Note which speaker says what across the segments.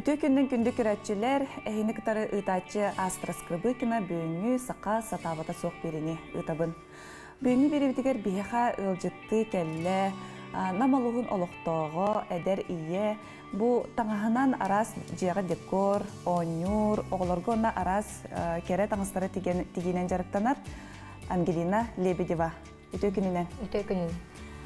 Speaker 1: Үтүө күннэн күндү көрөөччүлэр, эһини кытары ыытааччы Астра Скрыбыкина бүгүҥҥү саха сатаабата суох биэриини ыытабын. Бүгүҥҥү биэриибитигэр биһиэхэ ыалдьыттыы кэллэ Нам олуһун олохтооҕо, эдэр ийэ, бу таҥаһынан араас дьиэҕэ декор, оонньуур, оҕолорго уонна араас кэрэ таҥастары тигэн, тигиинэн дьарыктанар Ангелина Лебедева. Үтүө күнүнэн.
Speaker 2: Үтүө күнүнэн.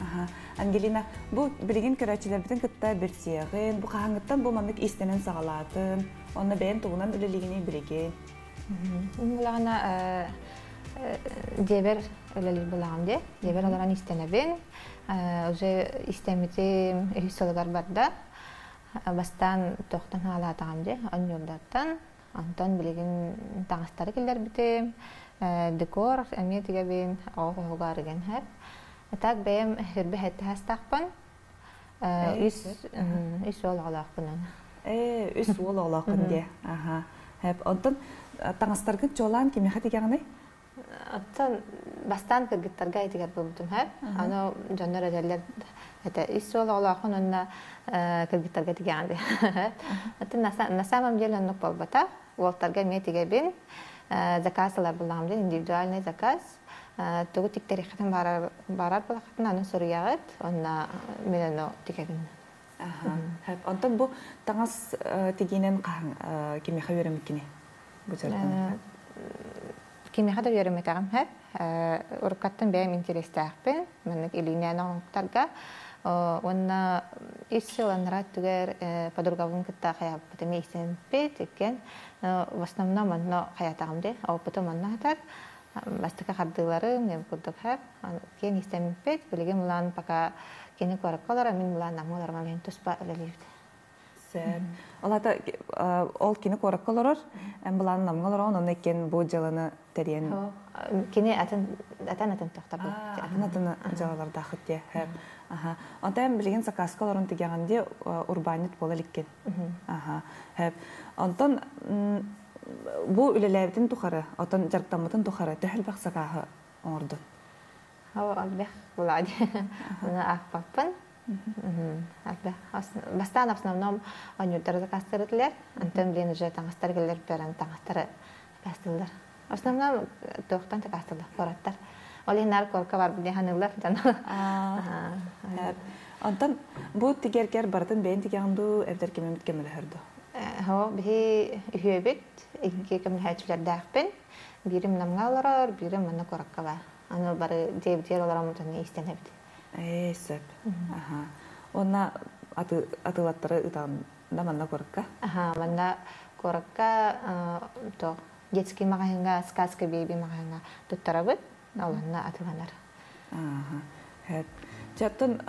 Speaker 1: Аха. Ангелина, бу билигин көрөөччүлэрбитин кытта билсиэҕин, бу хаһааҥҥыттан бу маннык иистэнэн саҕалаатын, онно бэйэн тугунан үлэлиигиний билигин?
Speaker 2: Булаҕына дьиэбэр үлэлиир булаҕым дии. Дьиэбэр олорон иистэнэбин. Уже истэммитим үһүс сылыгар барда. Бастаан туохтан хаалаатаҕым дии, онньуурдартан. Онтон билигин таҥастары киллэрбитим. Декор эмиэ тигэбин, оҕо хоһугар ыган иһэр. Так бэйэм хүрбэ сэттэ саастаахпын. Үс үс уол оҕолоохпун.
Speaker 1: Үс уол оҕолооххун диэ. Аха. Онтон таҥастаргын чуолаан кимиэхэ тигэҕиний?
Speaker 2: Оттон бастаан кыргыттарга этигэр буолбутум һэ. Аны дьоннор этэллэр это ис суол оҕолооххун уонна кыргыттарга тигэҕин диye. Оттон на самом деле оннук буолбата. Уолтарга эмиэ тигэбин. Заказ ылар буллаҕым диэн индивидуальный заказ. Тугу тиктэриэххитин барар барар буолаххытына аны суруйаҕыт уонна мин ону тигэбин.
Speaker 1: Онтон бу таҥас тигиинэн хаһан кимиэхэ үөрэммиккиний? Бу дьарыктанарга.
Speaker 2: Кимиэхэ да үөрэммэтэҕим сөп. Уруккаттан бэйэм интэриэстээхпин, маннык илиинээн оҥоһуктарга. Уонна үс сыл анараа өттүгэр подругабын кытта хайаабыппыт эмиэ истэммиппит иккиэн. В основном онно хайаатаҕым дии, опытым онно сытар. Бастакы хардыыларым диэн курдук сөп. Киэн истэммиппит. Билигин булаан пока кини куоракка олорор, мин булаан Намҥа олорор, мин туспа үлэлиибит.
Speaker 1: Сөп. Ол аата ол кини куоракка олорор, эн былаан Намҥа олороҕун, онно иккиэн бу дьыаланы тэрийэн
Speaker 2: Кини атын атын атын тохтор
Speaker 1: атын атын дьыалалардаахыт диэ. Аха. Онтон эн билигин сакааска олорон тигэҕин диэ урбаанньыт буола иликкин. Аха. Хөп. Онтон бу үлэлээбитин тухары, отон дьарыктаммытын тухары төһө элбэх сакааһы оҥордун?
Speaker 2: Элбэх буолаа дии. Оны аахпаппын. Бастаан в основном оонньуурдары заказтыыр этилэр. Онтон билин уже таҥастар кэлэр бэрэн таҥастары заказтыыллар. В основном туохтан заказтыыллар куораттар. Ол иһин наар куоракка барбыт диэн саныыллар дьон.
Speaker 1: Онтон бу тигэргэр барытын бэйэн тигэҕин дуу, эбэтэр кимимит көмөлөһөр дуу?
Speaker 2: Хо биһи үһүөбүт, икки көмөлөһөөччүлэрдээхпин. Биирим Намҥа олорор, биирим манна куоракка баар. Аны бары дьиэбитигэр олороммут онно иистэнэбит.
Speaker 1: Ээ, сөп. Аха. Уонна аты атыылаттары ытаҕын да манна куоракка?
Speaker 2: Аха, манна куоракка то детский маҕаһыыҥҥа, сказка бэйби маҕаһыыҥҥа туттарабыт. Ол онно атыыланар.
Speaker 1: Аха. Сөп. Дьэ, оттон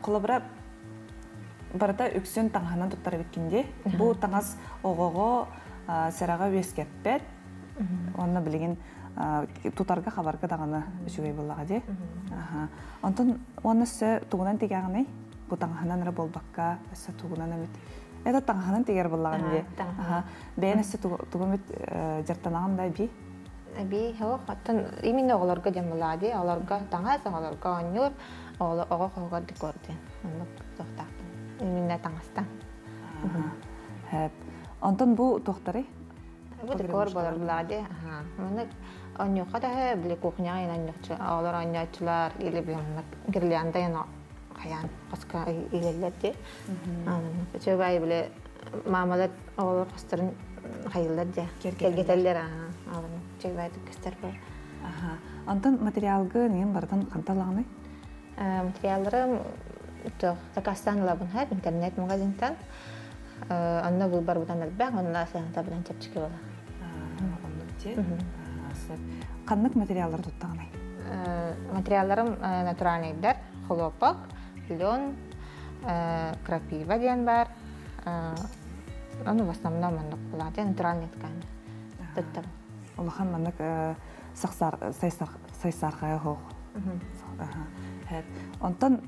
Speaker 1: холобура барыта үксүн таҥаһынан туттар эбиккин дии. Бу таҥас оҕоҕо сэрэҕэ үөскэппэт. Уонна билигин тутарга хабарга даҕаны үчүгэй буоллаҕа дии. Онтон уонна өссө тугунан тигэҕиний? Бу таҥаһынан эрэ буолбакка, өссө тугунан эмит Это таҥаһынан тигэр буоллаҕын дии. Бэйэн өссө тугу эмит дьарыктанаҕын да эбии?
Speaker 2: Эбии, ох, оттон именно оҕолорго диэн буоллаҕа дии. Оҕолорго таҥас, оҕолорго оонньуур, оҕо хоһугар декор диэн. Оннук туохтаахпын. Именно таҥастан.
Speaker 1: Онтон бу туохтарый?
Speaker 2: Бу декор буолар булаа дии. Маннык оонньуохха да били кухняҕа иэн оонньуохчу оҕолор оонньооччулар или били маннык гирлянда иэн хайаан хоско иилэллэр дии. Үчүгэй били маамалар оҕолор хосторун хайыыллар дии. Кэргэтэллэр үчүгэйдик көстөр буолар.
Speaker 1: Онтон материалгы нин барытын хантан ылаҕыный?
Speaker 2: Материалларым заказтаан ылабын интернет магазинтан. Онно выбор элбэх, онно сыаната чэпчэки буолар.
Speaker 1: Оннук дии. Ханнык материаллары туттаҕыный?
Speaker 2: Материалларым натуральныйдар, хлопок, лен, крапива диэн бар. Ону в основном оннук булааты натуральный ткань туттабын.
Speaker 1: Улахан маннык сайсархайа хоох. Онтон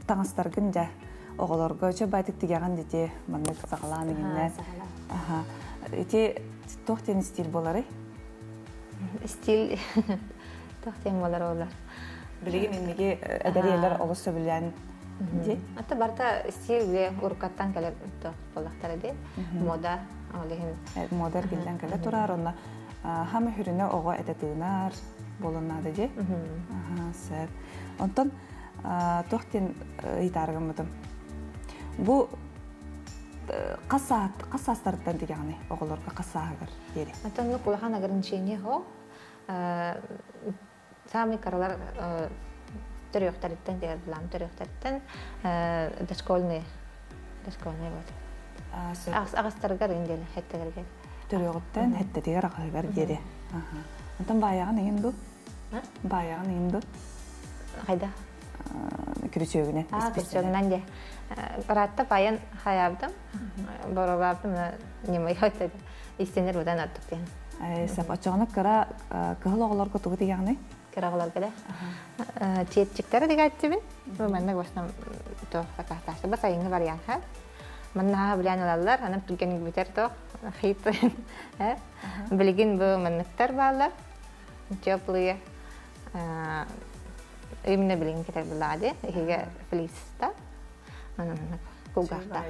Speaker 1: таҥастаргын дьэ оҕолорго чө байтык тигэҕин дити маннык саҕалаан иҥиннэ. Ити туох диэн стиль буоларый?
Speaker 2: Стиль туох диэн буолар олар?
Speaker 1: Билигин инники эдэр ийэлэр олус сөбүлээн. Ди.
Speaker 2: Ата барта стиль уруккаттан кэлэр буоллахтара ди. Мода ол иһин.
Speaker 1: Мода эргиллэн кэлэ турар, онно хама хүрүнэ оҕо этэ тыынар буолун наада ди. Сөп. Онтон туох диэн ыйытааргаммытым. Бу хас саастарыттан тигэҕиний оҕолорго хас сааһыгар диэри?
Speaker 2: Оттон ну улахан ограничение хо самый каралар төрүөхтэриттэн дигэр булам төрүөхтэриттэн дошкольный дошкольный вот аҕыстарыгар индиэл хеттегерге
Speaker 1: төрүөҕүттэн хеттетигэр аҕыһыгар диэри. Онтон баайаҕын иҥин ду? Баайаҕын иҥин ду?
Speaker 2: Хайда?
Speaker 1: Күрүчүөгүнэн.
Speaker 2: Күрүчүөгүнэн де. Ыраатта паян хаябдым. Боролаабдым немай хотеді. Истенер будан артык диэн.
Speaker 1: Сап очоҕуна кыра кыһыл оҕолорго тугу тигэҕиний?
Speaker 2: Кыра оҕолорго да. Чиэпчиктери дигээччибин. Бу манна основном то сакаастааччы. Бас айыҥҥы вариант ха. Манна билэн ылаллар, анан түргэнник бүтэр то хит. Билигин бу манныктар бааллар. Теплые. Именно билигин кетер булаады. Иһиге флиста. Анан кулгаахта.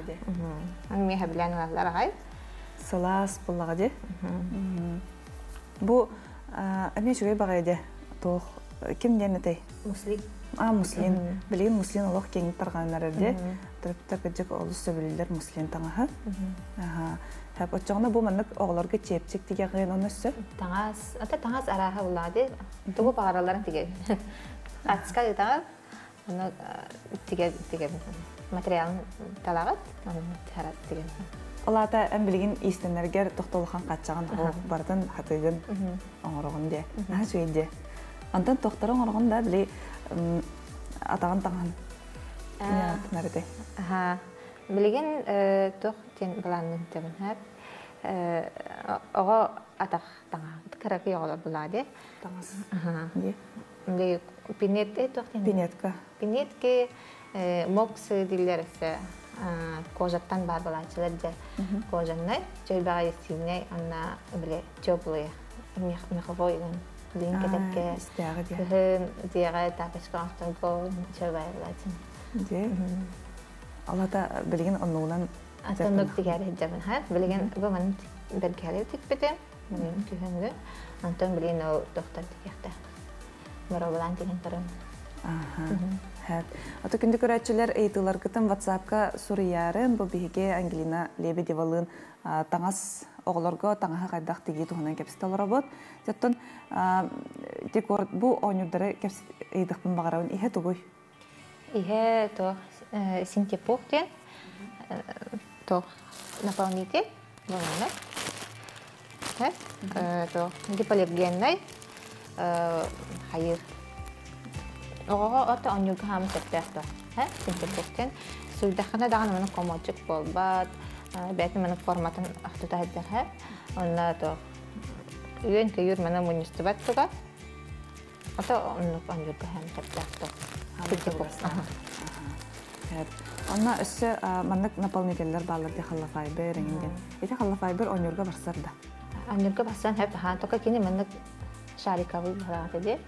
Speaker 2: Аны миэхэ билэн ылаллар аҕай.
Speaker 1: Сылаас буллаҕа дии. Бу эмиэ үчүгэй баҕайы дии. Туох ким диэн этэй?
Speaker 2: Муслин.
Speaker 1: А, муслин. Билигин муслин олох киэҥник тарҕанар дии. Төрөппүттэр кырдьык олус сөбүлүүллэр муслин таҥаһы. Аха. Оччоҕуна бу маннык оҕолорго чиэпчик тигэҕин онно өссө?
Speaker 2: Таҥас, ата таҥас арааһа буллаҕа дии. Тугу баҕаралларын тигэбин. Хаачыска ыытаҕын, Ону тигэ тигэбин. Материалын талаҕыт, ону тигэн.
Speaker 1: Ол аата эн билигин иистэнэргэр тохтолухан хааччаҕын барытын хатыыгын оҥороҕун диэ. Наһаа үчүгэй диэ. Онтон тохтору оҥороҕун да били атаҕын таҥаһын аттынар этэй.
Speaker 2: Аха. Билигин туох диэн былаанныын тэбин хэп. Оҕо атах таҥаһа. Кыракый оҕолор булаа диэ.
Speaker 1: Таҥас. Аха.
Speaker 2: Пинетте туох диэн?
Speaker 1: Пинетка.
Speaker 2: Пинетки моксы дииллэр өссө кожаттан баар балааччылар дьэ кожаннай, чөйбэҕэ сиинэй, анна били теплые меховой билин кэтэккэ кыһын дьиэҕэ тапочка оҥосторго чөйбэҕэ балааччын.
Speaker 1: Дьэ. Алата билигин оннугунан
Speaker 2: Атыннык тигээр сылдьабын ха. Билигин бу манын бэргэһэлэр тикпитим. Билигин күһүҥҥү. Онтон билигин ол доктор тикиэхтэ. Боруобалаан тигэн көрөм.
Speaker 1: Ото күндү көрөөччүлэр ыйытыыларгытын WhatsApp-ка суруйаарын бу биһиги Ангелина Лебедевалыын таҥас оҕолорго таҥаһы хайдах тигии туһунан кэпсэтэ олоробут. Оттон декор бу оонньуурдары ыйытыахпын баҕарабын. Иһэ тугуй?
Speaker 2: Иһэ туох синтепух диэн туох наполнитель болоннор. Туох гипоаллергеннай хайыр. Оҕоҕо ото оонньуурга хааман сөптөөх дуо? Синтепух диэн суйдаххына даҕаны маны комочек буолбат, бэйэтин маны форматын тута сылдьар. Онно туох үөн-көйүүр маны мунньустубат туга. Ото оннук оонньуурга һэм сөптөөх
Speaker 1: Онно өссө маннык наполнителлэр бааллар дии халлафайбер эҥин диэн. Ити халлафайбер оонньуурга барсар да?
Speaker 2: Оонньуурга барсан хөп аха только кини маннык шариковый баҕата дии.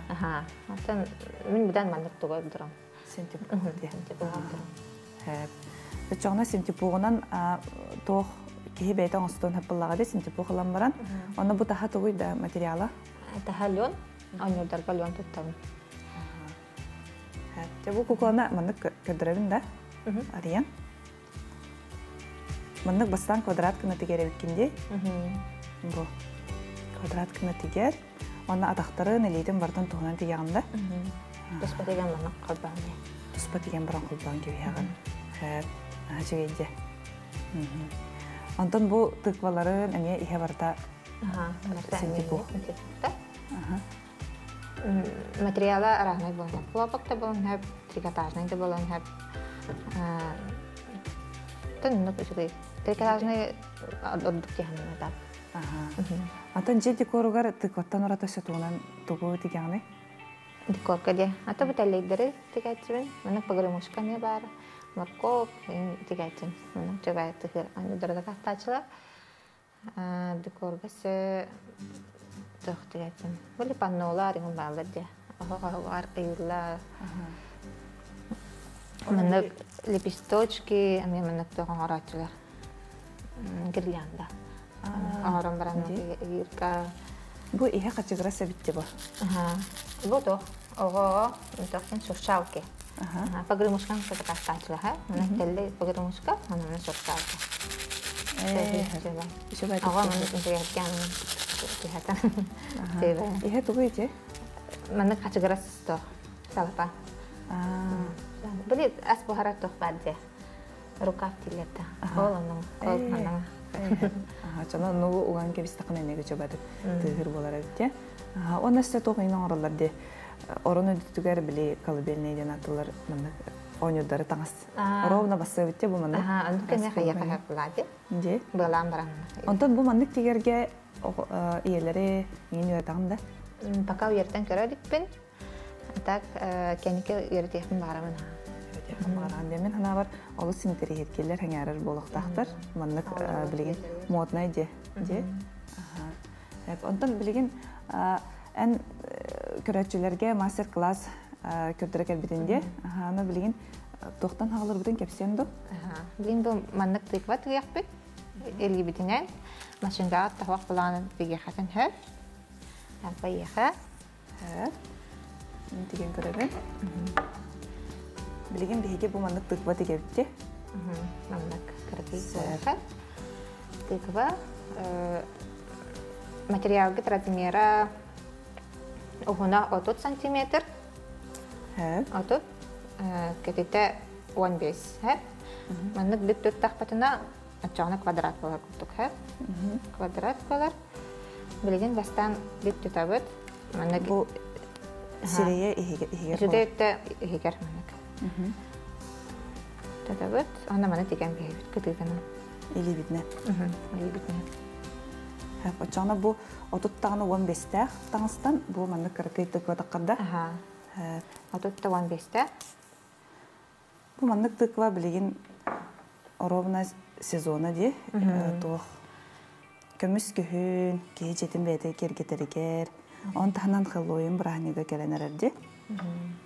Speaker 2: Аха. Оттон мин быдан маннык тугу ордором.
Speaker 1: Синтепух дии. Хөп. Оччоҕуна синтепугунан туох киһи бэйэтэ оҥостуон хаппыллаҕа дии синтепух ылан баран. Онно бу таһа тугуй да материала?
Speaker 2: Таһа лен, оонньуурдарга лен туттабын.
Speaker 1: Дьэ бу кукланы маннык көрдөрөбүн да арыйан. Маннык бастаан квадрат гына тигэр эбиккин дии. Бу квадрат гына тигэр. Онно атахтарын, илиитин барытын туһунан тигэҕин да.
Speaker 2: Туспа тигэн маннык холбоон.
Speaker 1: Туспа тигэн баран холбоон кэбиһэҕин. Хэп, үчүгэй дьэ. Онтон бу тыкваларын эмиэ иһэ барыта Синтепух.
Speaker 2: Материала араһынай буолан хлопок да буолан сөп, трикотажнай да буолан сөп. Төннүк үчүгэй. Трикотажнай ордук диэхин
Speaker 1: Атын дьиэ декоругар тыкваттан ураты сотуунан тугу тигэҕиний?
Speaker 2: Декорка диэ. Ата бу тэллэйдэри тигээччибин. Маннык погремушка эмиэ баар. Моркуоп тигээччим. Маннык чөбөй тыһыр анньыдара кастаачылар. Декорга сө туох диэтим были паннолар иҥин бааллар дии оһох оһоҕор ыйыыллар. Маннык лепесточки, эмиэ маннык туох оҥорооччулар. Гирлянда. Оҥорон баран вирка.
Speaker 1: Бу иһэ хачыгырас эбит бу.
Speaker 2: Бу туох оҕоҕо тохтон шуршалки. Погремушкан сатакастааччылаха. Манна телли погремушка, манна шуршалка. Оҕо маннык интеграцион түһэтэн.
Speaker 1: Иһэ тугу ити?
Speaker 2: Маннык хачыгырас туох салапа. Били ас буһара туох баар дии. Рукав тилерде. Ол оннун, ол манна.
Speaker 1: Чона нугу уган кэбистэххинэ эмиэ көчөбөтүк тыыһыр буолар эбит дии. Уонна өссө туох иһин оҥороллор дии. Орон өйдөтүгэр били колыбельный диэн атылар маннык оонньуурдары таҥас. Ровно бассыабыт дии бу маннык.
Speaker 2: Оннук кэмҥэ хайыха булаа дии.
Speaker 1: Дии.
Speaker 2: Быалаан баран.
Speaker 1: Онтон бу маннык тигэргэ ийэлэри миин үөрэтэҕин да?
Speaker 2: Пока үөрэтэн көрө иликпин. Так кэнники үөрэтиэхпин баҕарабын.
Speaker 1: Үөрэтиэхпин баҕараҕын диэн мин санаабар олус интэриэһиргииллэр, сэҥээрэр буолуохтаахтар. Маннык билигин моднай дьиэ. Дьиэ. Онтон билигин эн көрөөччүлэргэ мастер-класс көрдөрө кэлбитин дии. Аны билигин туохтан хааларбытын кэпсиэн дуу?
Speaker 2: Билигин бу маннык тыква тыгыахпыт. Илиибитинэн машинкаҕа тоһох былаанын тигиэхэтин хөп. Поехали.
Speaker 1: Тигэн көрөбүн. Билигин биһиги бу маннык тыква тигэбитти.
Speaker 2: Маннык кыракый Тыква материалгыт размера уһуна 30 сантиметр. 30 кэтитэ 15 Маннык бүк туттахпытына оччоҕуна квадрат буолар курдук Квадрат буолар. Билигин бастаан бүк тутабыт. Маннык
Speaker 1: бу сирэйэ иһигэр
Speaker 2: Үчүгэй иһигэр маннык. Тутабыт. Онно маны тигэн биһибит кытыытынан.
Speaker 1: Илиибитинэн.
Speaker 2: Илиибитинэн.
Speaker 1: Оччоҕуна бу отут даҕаны уон бэстээх таҥастан бу маннык кыракый тыква таххарда.
Speaker 2: Отут да уон бэстээх.
Speaker 1: Бу маннык тыква билигин оруобуна сезона дии туох көмүс күһүн киһи дьиэтин бэйэтэ киэргэтэригэр он таһынан Хэллоуин бырааһынньыга кэлэн эрэр дии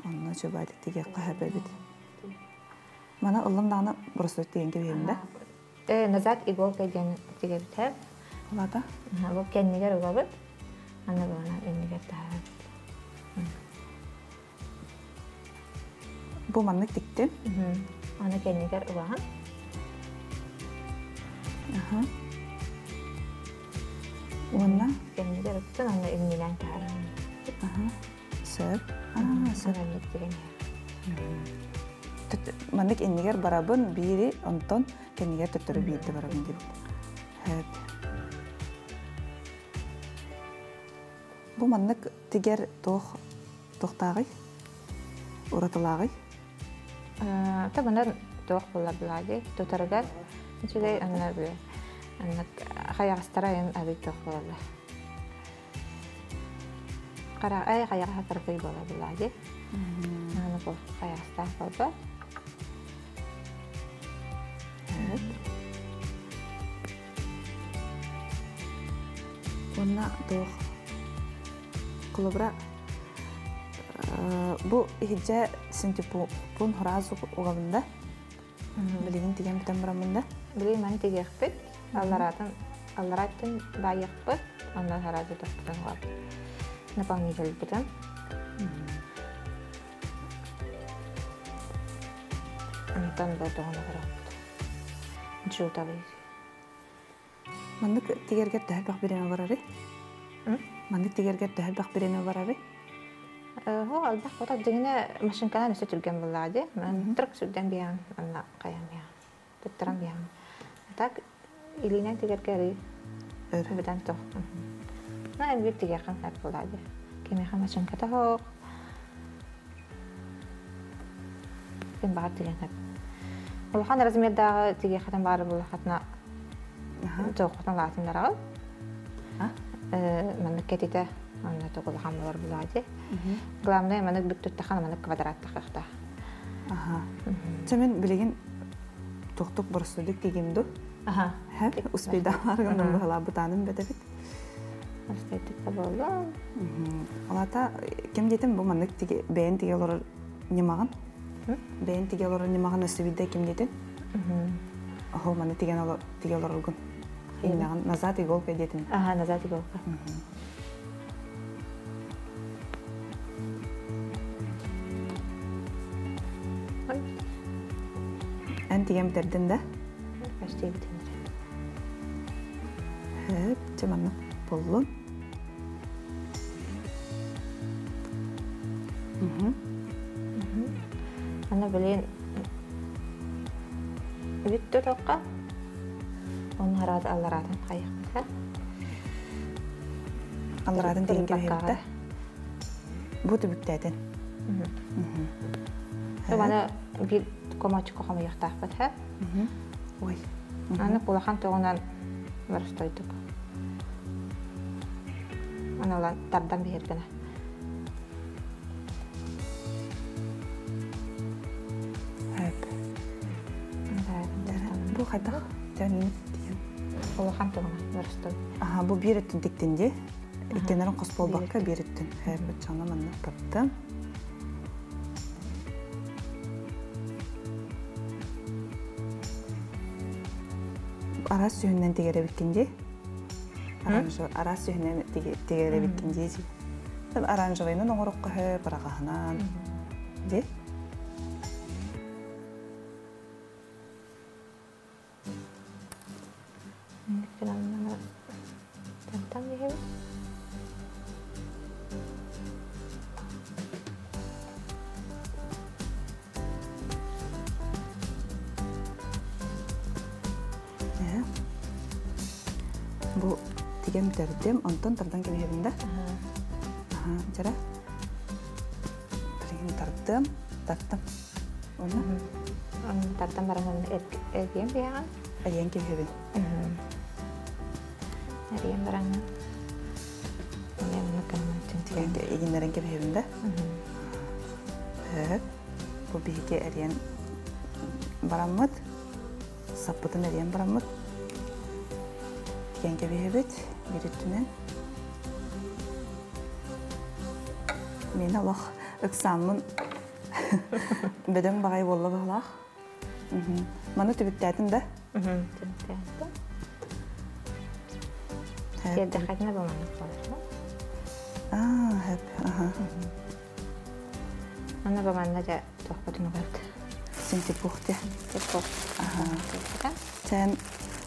Speaker 1: онно чубаатик тигиэххэ сөп эбит маны ыллым даҕаны боростуой тигэн кэбиһэбин да
Speaker 2: Назад иголка диэн тигэбит һэ
Speaker 1: Улаата
Speaker 2: бу кэннигэр угабыт аны буона иннигэр таһаарабыт.
Speaker 1: Бу маннык тиктим.
Speaker 2: Аны кэннигэр угаҕын.
Speaker 1: Уонна?
Speaker 2: Кэннигэр уктун, аны иннинэн таһааран.
Speaker 1: Сөп. Сөп. Маннык иннигэр барабын биири, онтон кэннигэр төттөрү биирдэ барабын диэбит. Сөп. Бу маннык тигэр туох туохтааҕый? Уратылааҕый?
Speaker 2: Табынан туох буолар буолаа тутарыгар үчүгэй анна анна хайаҕастара айан арый туох буолаллар. Хара ай хайаҕаһа кыракый буолар буолаа дии. Аны бу хайаҕастаах буолбат.
Speaker 1: Уонна туох холобура бу иһирдьэ синтепун хоразу угабын да билигин тигэн бүтэн бараммын да
Speaker 2: Билигин маны тигиэхпит аллараатын алларааттан баайыахпыт онно хараазы тохтотон угабыт наполнительбытын онтон бу тоҕону көрөөхпүт джутовый.
Speaker 1: Маннык тигэргэр төһө элбэх бириэмэ барарый? Маннык тигэргэр төһө элбэх бириэмэ барарый?
Speaker 2: Хо элбэх бота дьиҥинэ машинканан өссө түргэн буоллаҕа дии. Трак сүрдэн биэҕин, анна хайан биэҕин, туттаран биэҕин. Так илиинэн тигэргэ арый бүтэн тох. На элбик тигиэххин сөп буоллаҕа дии. Кимиэхэ машинката суох. Ким баҕар тигэн сөп. Улахан размердааҕы тигиэххитин баҕар буллаххытына тооххутун улаатыннараҕын. Маннык кэтитэ онно тугу улахан буолар булаа дии. Главное маннык бүк туттахан маннык квадраттахыахтаах.
Speaker 1: Чэ мин билигин тохтук боростуйдук тигим ду. Успейдаамааргын быһалаабытааным бэтэбит.
Speaker 2: Астайтык да буолла.
Speaker 1: Алата кем диэтим бу маннык бэйэн тиге олорор ньымаҕын? Бэйэн тигэ олорор ньымаҕын өссө биирдэ ким диэтин? Оһо маны тиген тигэ олороргун. Иннэҕин назад иголка диэтин.
Speaker 2: Аха, назад иголка.
Speaker 1: Эн тигэм бүтэрдин да?
Speaker 2: Почти бүтэн
Speaker 1: Хөп, чэ маннык буллун.
Speaker 2: Аны билин бүттү тоққа. Оны хараат аллараатын хайыхпыт.
Speaker 1: Аллараатын тигин кэбиһэбит Бу түбүктээтин.
Speaker 2: Маны биир комочку хомуйуохтаахпыт ха.
Speaker 1: Ой.
Speaker 2: Аны улахан тугунан барыстойдук. Аны тардан биһир гына.
Speaker 1: Бу хайдах тэн
Speaker 2: Улахан тугунан барыстой.
Speaker 1: Аха, бу биир өттүн тиктин дии. Иккеннерин хос буолбакка биир өттүн. Баччаҕына манна таптым. Араас сүһүнэн тигэр эбиккин дии. Араас сүһүнэн тигэр эбиккин дии. Оранжевайынан оҥороххо быраҕаһынан дии. Бу тигэн бүтэрдим, онтон тардан кэбиһэбин да. Дьара. Билигин тардым, тартым. Уонна
Speaker 2: Тардан баран эргийэн биһэҕин.
Speaker 1: Эргийэн кэбиһэбин.
Speaker 2: Эргийэн баран
Speaker 1: Игиннэрэн кэбиһэбин да. Бу биһиги эрийэн бараммыт, саппытын эрийэн бараммыт. Тигэн кэбиһэбит биир өттүнэн. Мин олох ыксааммын бөдөҥ баҕайы буолла быһылаах. Маны түбүктээтим да?
Speaker 2: Түбүктээтим. Сиэрдэххитинэ бу маннык буолар.
Speaker 1: Аа, хэп, аха.
Speaker 2: Аны бу манна дьэ туохпутун угабыт.
Speaker 1: Синтепух те.
Speaker 2: Синтепух.
Speaker 1: Аха. Сен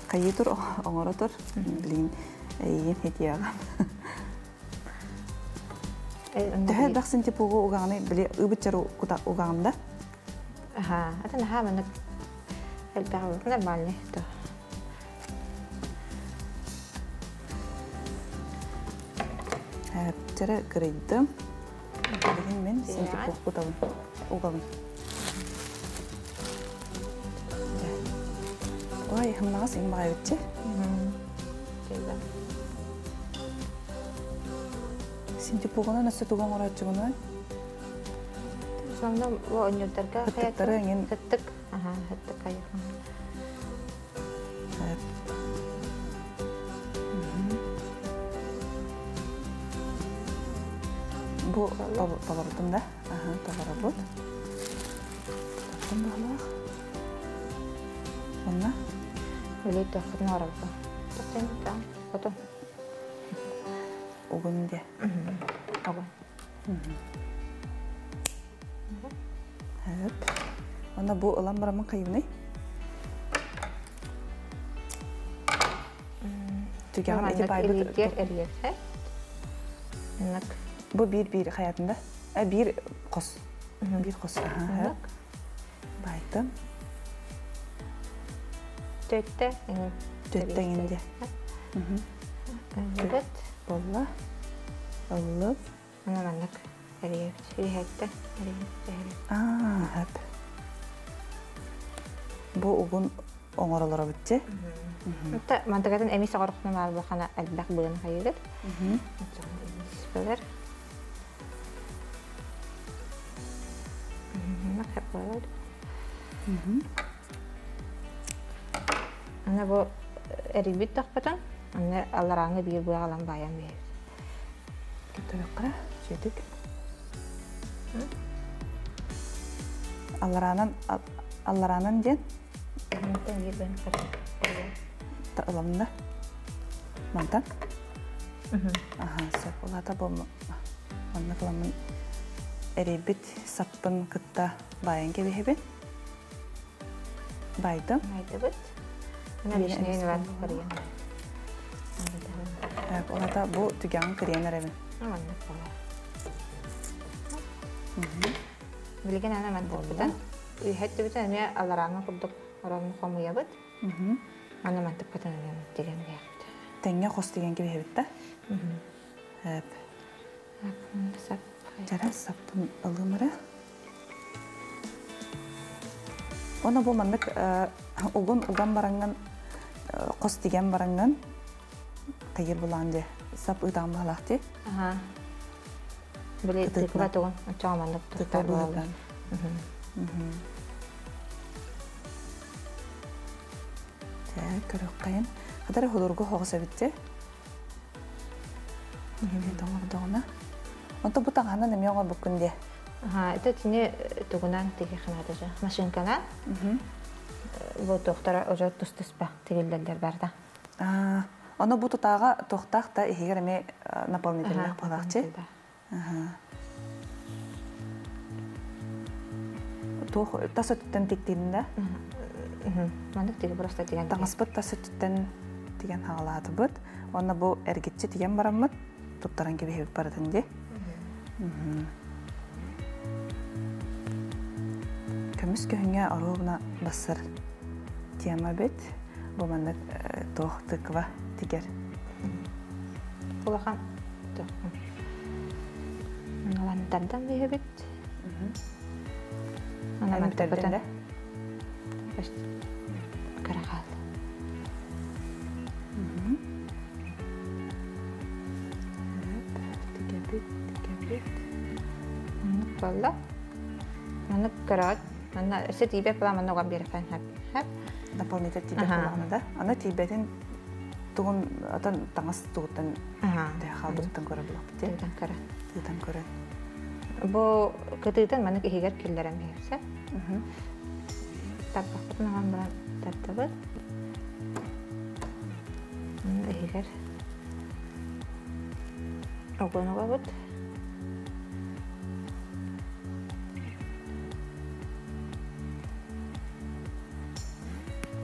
Speaker 1: хайыы тур, оҥоро тур. Блин, эйигин хитиэҕим. Төһө элбэх синтепугу угаҕыный, били ыбыччар угаҕын да?
Speaker 2: Аха, атын аха маннык элбэх нормальный то.
Speaker 1: Чара кырыйдым. Билигин мин синтепух кутабын, угабын. Ой, хымнаҕас иҥ баҕайбытчы. Синтепугунан өссө тугу оҥорооччугунуй?
Speaker 2: Сонно оонньуурдарга
Speaker 1: Ыттыктары эҥин.
Speaker 2: Ыттык. Аха, ыттык хайыхан.
Speaker 1: Бу толордум да? Аха, толоробут. Толордум баһылаах. Онна?
Speaker 2: Үлей тохпутун оҥоробут. Тохтон потом.
Speaker 1: Угун де.
Speaker 2: Угун.
Speaker 1: Хөп. Онна бу ылан барамын хайыбыный? Түгэҕин ити байбыт
Speaker 2: эрийэрсэ.
Speaker 1: Бу биир-биир хаятында. Биир хос. Биир хос. Аха. Байтым.
Speaker 2: Төттө эҥин.
Speaker 1: Төттө эҥин де.
Speaker 2: Бүт.
Speaker 1: Болла. Ыллып.
Speaker 2: Аны маннык эрийэбит. Иһэтте.
Speaker 1: Аа, хөп. Бу угун оҥоролоро битче.
Speaker 2: Та мантыгатын эми соҕорохтон баар буохана элбэх быаны хайыгыт. Бэлэр. Аны бу эрийбит тахпытын, аны алларааҥы биир быаҕалан баайан биэрэбит.
Speaker 1: Кытарыкка, жетик. Аллараанан аллараанан диэн
Speaker 2: Мантан биир бэн
Speaker 1: ылам да. Мантан. Аха, сөп. Улаата бу маннык ыламмын эрийбит саппын кытта баайан кэбиһэбин. Байдым.
Speaker 2: Байдыбыт. Ана лишнейин ылан кырыйан.
Speaker 1: Улата бу түгэҕин кырыйан эрэбин.
Speaker 2: Маннык буолар. Билигин ана мантыппытын үһэттибитин эмиэ аларааҥҥа курдук орон хомуйабыт. Аны мантыппытын эмиэ тигэн биэхпит.
Speaker 1: Тэҥҥэ хос тигэн кэбиһэбит да? Эп.
Speaker 2: Сап.
Speaker 1: Дьара саппын ылым эрэ. Оны бу маннык угун уган бараҥҥын хос тигэн бараҥҥын тайыр булаан дьэ сап ыытаан баһалаах дии.
Speaker 2: Аха. Били тыква тугун оччоҕо маннык туттар буолаллар.
Speaker 1: Дьэ, көрүөххэйин. Хатары холургу хоҕус эбит дии. Тоҥордоҕуна. Онто бу таҥаһынан эмиэ оҥорбуккун дии.
Speaker 2: Аха, это тини тугунан тиги ханаата же машинканан. Бу туохтара уже тус-туспа тигиллэллэр барда.
Speaker 1: Ону бу тутааҕа туохтаах да иһигэр эмиэ наполнительных буолаахчы. Туох тас өттүттэн тиктиин да?
Speaker 2: Маннык тиги просто тигэн.
Speaker 1: Таҥаспыт тас өттүттэн тигэн хаалаатыбыт. Уонна бу эргиччи тигэн бараммыт туттаран кэбиһэбит барытын дии. Көмүс күһүҥҥэ оруобуна бассар тема эбит. Бу маннык туох тыква тигэр.
Speaker 2: Улахан Ылан тардан биһэбит. Ана мантарбытын кара хаалла.
Speaker 1: Тикэбит, тикэбит.
Speaker 2: Маннык буолла. Маннык көрөөт. Манна өссө тиийбэт буолан манна уган биэрэхэн хэп. Хэп.
Speaker 1: Дополнительно тиийбэт буоллаҕына да. Аны тиийбэтин тугун атын таҥас тугуттан хаалбытыттан көрө булахпыт.
Speaker 2: Тыытан көрө.
Speaker 1: Тыытан көрөн.
Speaker 2: Бу кытыытын маннык иһигэр киллэрэн биһипсэ. Тарбахпытын аҕан баран тартабыт. Иһигэр огон угабыт.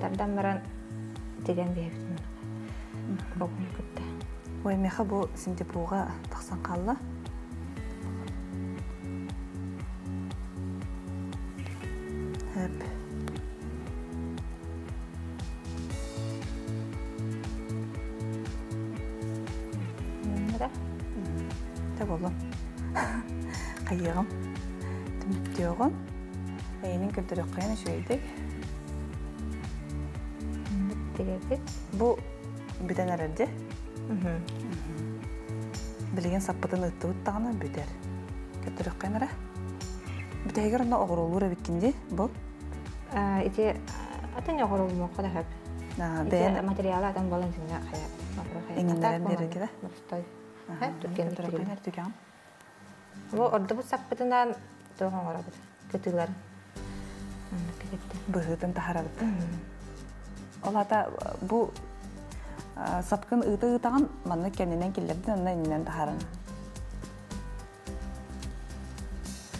Speaker 2: Тардан баран тигэн биһэбит огон кытта.
Speaker 1: Ой, меха бу синтепуга тахсан хаалла. Хэп.
Speaker 2: Да?
Speaker 1: Та боллун. Хайыаҕым. Түмүктүөҕүм. Эйинин көрдөрүөххайын үчүгэйдик.
Speaker 2: Тигэрбит.
Speaker 1: Бу бүтэн эрэр дии. Билигин саппытын ыыттыбыт даҕаны бүтэр. Көрдөрүөххайын эрэ. Бүтэһигэр онно оҕуруолуур эбиккин дии бу.
Speaker 2: Ити атын оҕуруолумуохха да сөп.
Speaker 1: Бэйэн
Speaker 2: материалы атын болон синне хайа.
Speaker 1: Иҥиннэрэн биэрэргэ да.
Speaker 2: Постой. Түргэн
Speaker 1: түргэн түргэн.
Speaker 2: Бу ордубут саппытынан туох оҥоробут? Кытыылар.
Speaker 1: Быһыытын таһарабыт. Ол ата бу сапкын ыыта-ыытаҕын маннык кэннинэн киллэрдин, онно иннинэн таһарын.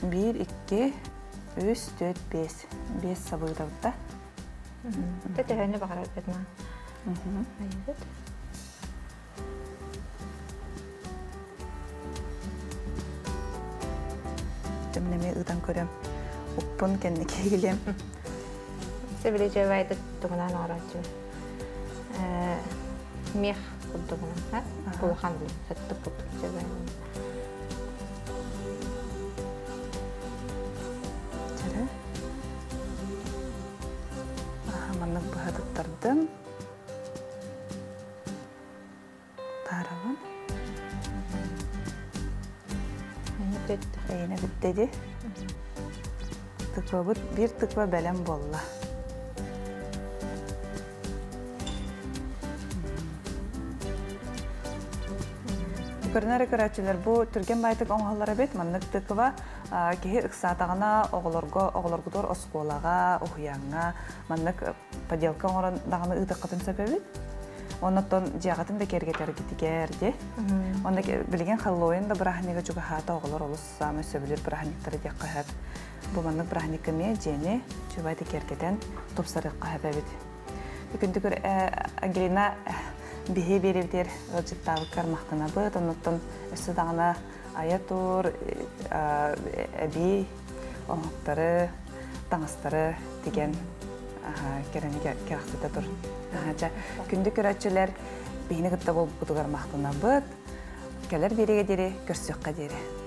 Speaker 1: 1, 2, 3, 4, 5. 5 сабыытабыт да.
Speaker 2: Төһөнү баҕарар бетна. Айбыт.
Speaker 1: Төмнеме ыытан көрөм. Уппун кэнники килем.
Speaker 2: Себиле тугунан оҥорооччу. Мех курдугунан, улахан саттык курдук жабай.
Speaker 1: Чары. Маннык быһа туттардым. Таарабын. Эйине бүтте ди. Тыквабыт бир тыква бэлэм буолла. Көрүнэр көрөөччүлэр, бу түргэн байтык оҥоһуллар эбит. Маннык тыква киһи ыксаатаҕына оҕолорго, оҕолоргутугар оскуолаҕа, уһуйааҥҥа маннык поделка оҥорон даҕаны ыытыаххытын сөп эбит. Оннуттан дьиэҕитин да киэргэтэргитигэр ди. Онно билигин Хэллоуин да бырааһынньыга чугаһаата, оҕолор олус саамай сөбүлүүр бырааһынньыктара диэххэ сөп. Бу маннык бырааһынньыкка эмиэ дьиэни чубай киэргэтэн тупсарыахха сөп эбит. Күндүкүр Ангелина, биһи биэрибитигэр ыалдьыттаабыккар махтанабыт. Оннуттан өссө даҕаны айа тур, эбии оҥоһуктары, таҥастары тигэн кэрэни кэрэхсэтэ тур. Күндү көрөөччүлэр, биһини кытта буолбутугар махтанабыт. Кэлэр биэригэ диэри, көрсүөххэ диэри.